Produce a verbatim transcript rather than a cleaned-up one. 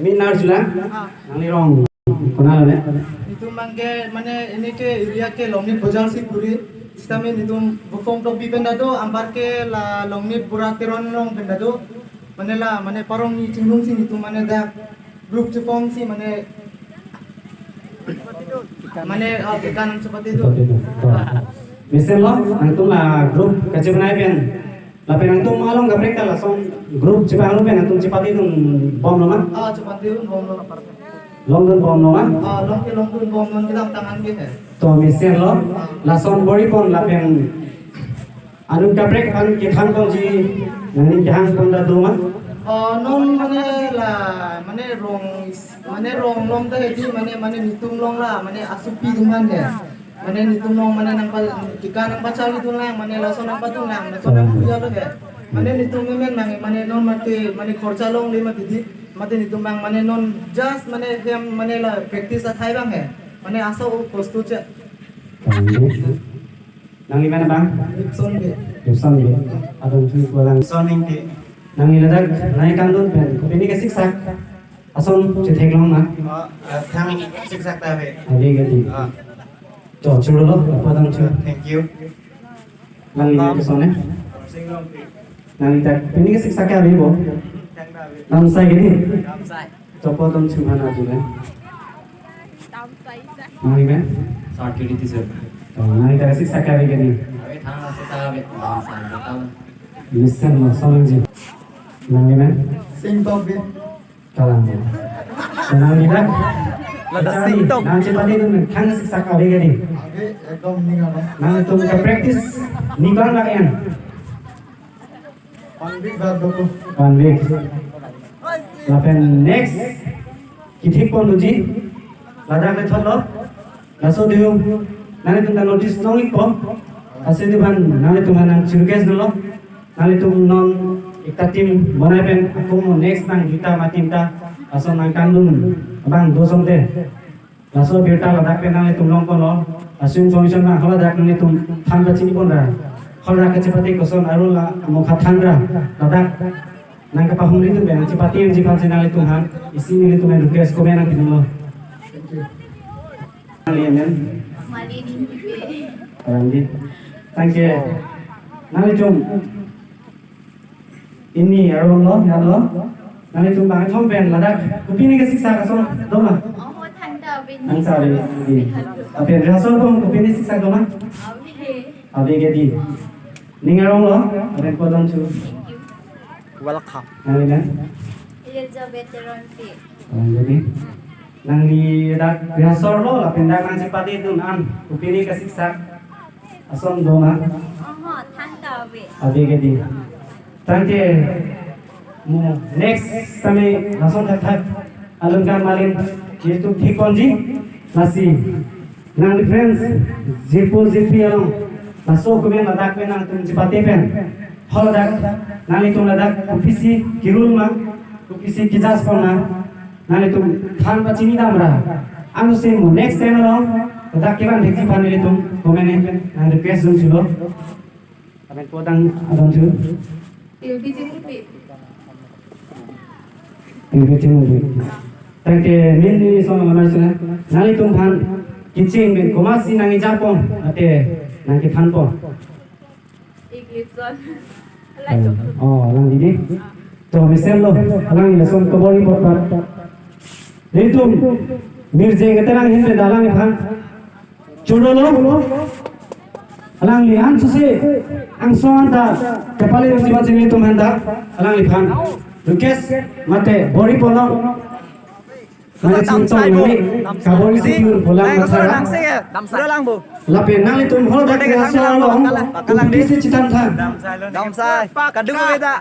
Min nar chula? Ah. Nangli rong konat lo ne? Netum abang ke mane ini ke area ke Longnit Bojar si puri. Sitame netum perform to bi pen ta do, anpar ke la Longnit Bura Teron along pen ta do. Mane la mane parong ni chinglung si netum mane dak group cheform si mane mane ah, kekan chepate do. Mesen lo, nangtum la group kachebanai pen. Lapen nangtum along kaprek ta lason group chepangrum pen nangtum chepate dun bom lo ma? Ah, chepate dun bom lo. Long dun bom lo ma? Ah, long ke long dun bom lo, kedamtang an ke he. To mesen lo, lason bor-i pon lapen anut kaprek aphan kethan ponji nangning kehang pon ta do ma? Ah, non mane la, mane rong is-, mane rong along ta hedi, mane, mane netum along la, mane asopi dun man he. Mane netum along mane nangpa, tika nangpacharli dun lang, mane laso nangpadun lang, laso nangpuya lo he. Mane netum memen mang, mane non mate, mane khorcha longle mati di, mate netum abang, mane non just mane hem, mane la practice athai abang he. Mane aso o kosto che. Nangli men abang? Gibson ke. Gibson ke. Adon chu ko lang. Gibson Ingti. Nangli ladak nangkangdun pen kopine kasiksak ason chetheklong ma? Oh, eh, thang siksak ta ave. Ave ke di. Ah. Cho, churolo, apot dam chu. Thank you. Nangli men koson ne? Sing Rongpi. Nangli dak pine kasiksak ke ave bo? Thang ta ave. Damsai ke di? Damsai. Cho, apot dam chu mana ju ne? Damsai sa. Nangli men? Security sir. To, nangli dak siksak ke ave ke di? Ave, thang siksak ave. Damsai, betul. Mesen lo, sonangji. Nangli men? Sing Tokbi. Kalang. Nangli dak. Lada sing tok. Nangchepate dun thang siksak ave ke di? Ave, ekdom ning arong. Nangtum kapractice ni ko-an lak en? One week bak dokok. One week. Lapen next kethik pon unji. Ladak le thotlo. Laso diu nanglitum ta notice long-ikpo. Lasi diu abang nanglitum aphan nangchi-request dolo. Nanglitum non ekta team bonai pen ako mo next nang duita ma tinta laso nangkangdun abang do asonte. Laso birta ladak pen nanglitum long ponlo. Laso information abang haladak nanglitum than pachini pon ra. Haladak kachepate koson aro la mokha than ra. Ladak nangkapahumri dun pen nangchepate unji aphan si nanglitum aphan isi nanglitum aphan request ko-an nangpidunlo. Thank you. Nangli amen? Malini Ingtipi. Kalang di. Thank you. Nanglitum ini arong lo, yan lo. Nanglitum bangkethom pen ladak kopine kasiksak ason do ma? Oho, thangta ave. Thangta ave. Di. Lapen rehearsal pon kopine siksak do ma? Ave. Ave ke di. Ning arong lo, lapen apot dam chu. Thank you. Welcome. Nangli men? Elizabeth Teronpi. Kalang di. Nangli dak rehearsal lo, lapen dak nangchepate dun an kopine kasiksak ason do ma? Oho, thangta ave. Ave ke di. Tangte mo next time lason thakthak alun kan malin YouTube thik ponji lasi nang reference jirpo jirpi along laso komen ladak pen nangtum chepate pen haladak nanglitum ladak kopisi kirul ma, kopisi kejudge pon ma, nanglitum than pachini dam ra. Ansi mo next time along ladak kevan thekji aphan nelitum komen pen nang request dun chulo. Amen, apot dam adon chu. Pilbi Chingrupi. Pilbi Chingrupi. Tangte min ni song lamar suna. Nanglitum aphan kecheng pen komatsi nangkejapon, ate nangkethanpon. Igipson. Oh, alang di di. To, mesen lo, alang lason kabor-i apot pat. Nelitum mirjeng keterang hin pen alangliphan churolo. Alangli an susi angsong anta kepale si bachini tum handa alangliphan request mate bor-i ponlo. Mane chingtong ni kabor-i si pur pulang mathara. Lapen nanglitum haladak rehearsal along kopisi chethan tha. Damsai. Kadung beda.